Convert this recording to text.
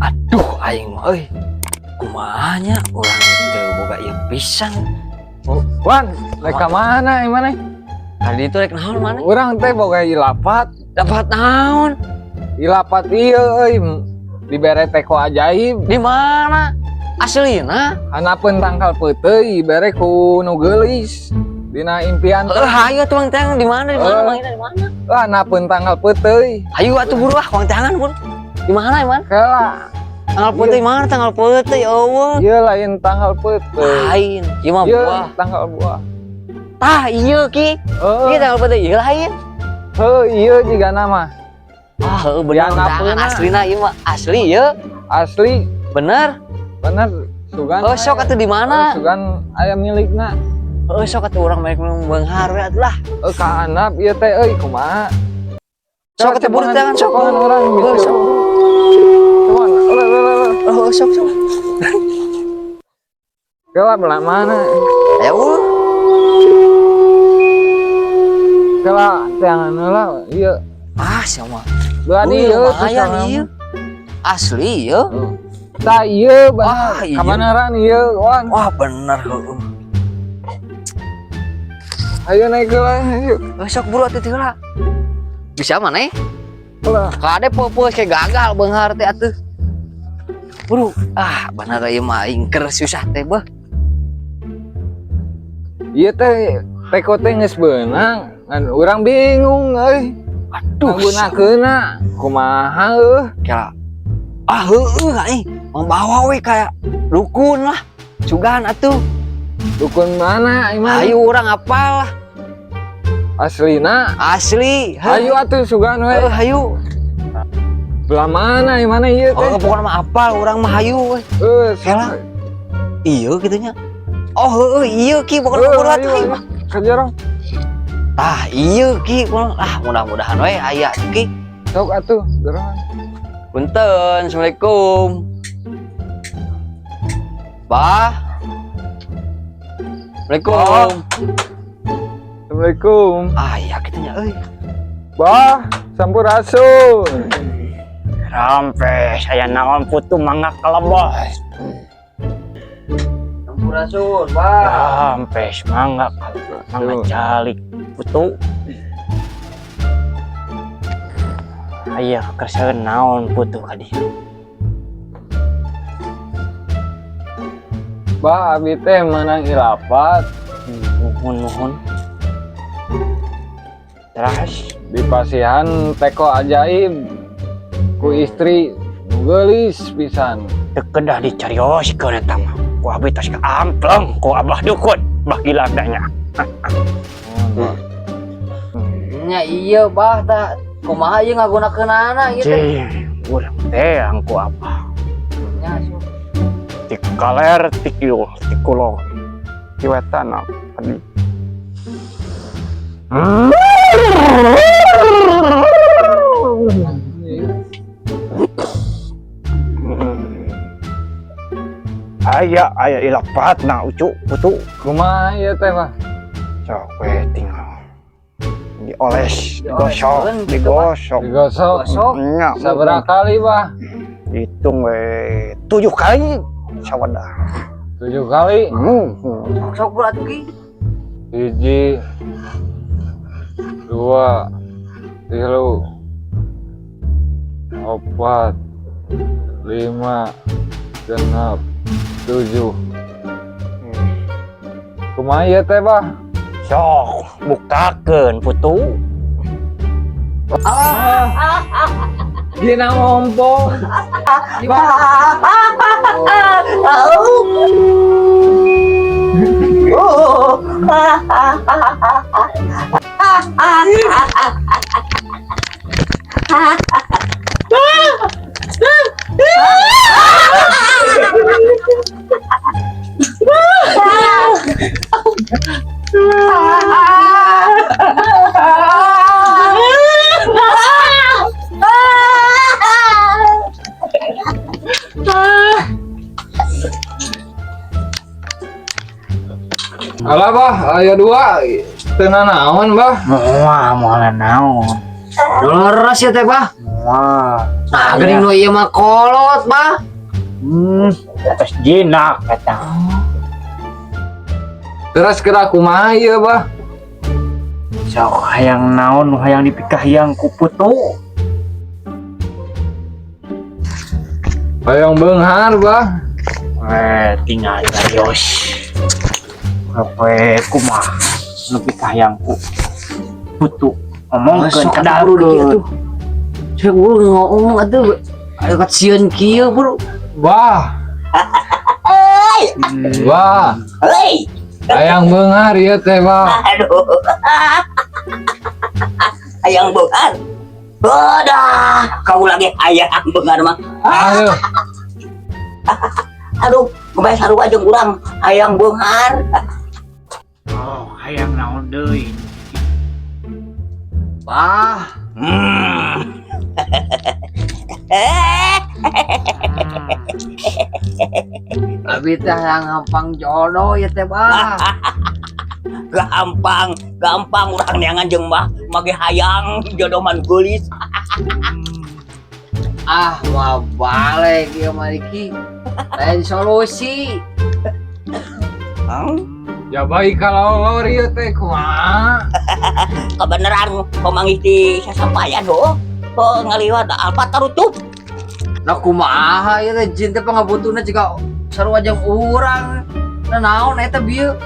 Aduh, aing mah euy. Kumaha nya urang teu boga ieu pisan. Wan, rek ka mana ieu maneh? Tadi itu rek naon maneh? Urang teh boga ilapat. Dapat naon? Ilapat ieu euy dibere teko ajaib. Di mana? Aslina? Handapeun tangkal peuteuy bere ku nu geulis dina impian teh. Eh, hayu atuh Mang Teang di mana? Di mana? Eh. Mang Ina di mana? Lah, handapeun tangkal peuteuy. Hayu atuh buru ah, Mang Teangan buru. Di mana, Iman? Kela. Tangkal peuteuy mana? Tangkal peuteuy eueuh. Ieu lain tangkal peuteuy. Lain, ieu mah Ieu buah. Tangkal buah. Tah, ieu ki. Heeh. Ieu tangkal peuteuy ieu lain. Heuh, ieu jigana mah. Ah, heueuh bener Yang Mang Teangan apeuna. Aslina ieu mah asli ieu. Asli. Bener. Bener sugan. Oh, sok atuh di mana? Sugan aya milikna. Oh, sok atuh urang balik beunghar we atuh lah. Eh, ka handap ieu teh euy kumaha? Sok atuh buru teangan sok. Cepengan urang Oh, bisa. sok. Cuman, leuh, leuh, leuh. Oh, sok sok. Kela belah mana? Ayo. Kela teangan heula ieu. Ah, siapa? Belah Wih, dieu lumayan ieu. Asli ieu. Tah ieu Wah, bener. iya. Kabeneran ieu, Wan. Wah, bener heueuh. Ayo naik heula, ayo. Eh, sok buru atuh heula. Bisa maneh? Heula. Kade popoe kayak gagal beunghar teh atuh. Buru, ah bener ieu mah aing keur susah teh beuh. Ieu teh teko teh geus beunang, ngan urang bingung euy. Aduh, Ngagunakeunna kumaha euy? Kela. Ah heueuh aing membawa we kayak dukun lah. Sugan atuh. Dukun mana ieu mah? Ayo urang apal lah. Aslina. Asli. Heuh. Ayo atuh sugan we. Heuh, hayu. Belah mana ieu mana ieu teh? Oh, pokoknya mah apal urang mah hayu we. Heuh, Kela. Iya gitu nya. Oh, heueuh iya ki pokoknya Heuh, buru ayo, atuh ayo. mah. Ka jero. Tah, iya ki pokoknya. Ah, mudah-mudahan we aya ki. Sok atuh, geroan. Punten, Assalamualaikum. Bah. Assalamualaikum. Assalamualaikum. Ah, iya kitu nya euy. Bah, sampurasun. Rampes, aya naon putu mangga kalebos. Sampurasun, Bah. Rampes, mangga kalebos, mangga calik putu. Aya kekersaeun naon putu ka dieu. Bah, abi teh menang ilapat. Muhun muhun. Terus di pasihan teko ajaib ku istri nu geulis pisan. Teu kedah dicarioskeun eta mah. Ku abi tos kaampleng ku abah dukun, bah gila nya. Nya iya bah tah kumaha ieu ngagunakeunana ieu teh. Cih, urang teh ku abah. Nya sok. Ti kaler, ti kidul, ti kulon, ti wetan tadi. Aya aya ilapatna ucu putu. Kumaha ieu teh, Bah? Sok we tinggal dioles, digosok, Dioles, gitu, Pak. digosok. Digosok. Gosok. Nya, Sabaraha kali, Bah? Hitung we 7 kali sawadah. 7 kali. Sok sok buru atuh ki. 1, 2, 3, 4, 5, 6, 7. Kumaha ieu teh, Bah? Sok bukakeun putu. Dina ngompong. Alah, Bah, aya 2. Teu naon, Bah? Moal moal naon. Leres ya teh, Bah. Wah. Nah, geuning nu ieu mah kolot, Bah. Atas jinak kata. Terus kira kumaha ieu, Bah? Sok hayang naon nu hayang dipikahayang ku putu? Hayang beunghar, Bah. Eh, tinggal serius. Kowe kumaha nu pikahayang ku putu? Ngomongkeun Sok ke atuh, bro, atuh. Cek bro ngomong atuh. Ayo kat sieun kieu, bro. Bah, bah. Hei, Hayang beunghar ieu teh, Bah. aduh. Hayang beunghar. Udah, kau lagi hayang beunghar mah. Aduh, Aduh, kumaha sarua jeung urang hayang beunghar. Oh, hayang naon deui? Bah, abi teh hayang hampang jodoh ya teh, Bah. Gampang, gampang urang neangan jeung mah mage hayang jodoh man geulis. Ah, mau balik ieu mah iki. Lain solusi. Ya baik kalau lor ieu teh kumaha? Kebenaran pamanggih di sasampayan ho. Oh, ngaliwat Alfa tarutup. Nah, kumaha ieu teh jin teh pangabutuhna jiga sarua jeung urang. Nah, naon eta bieu?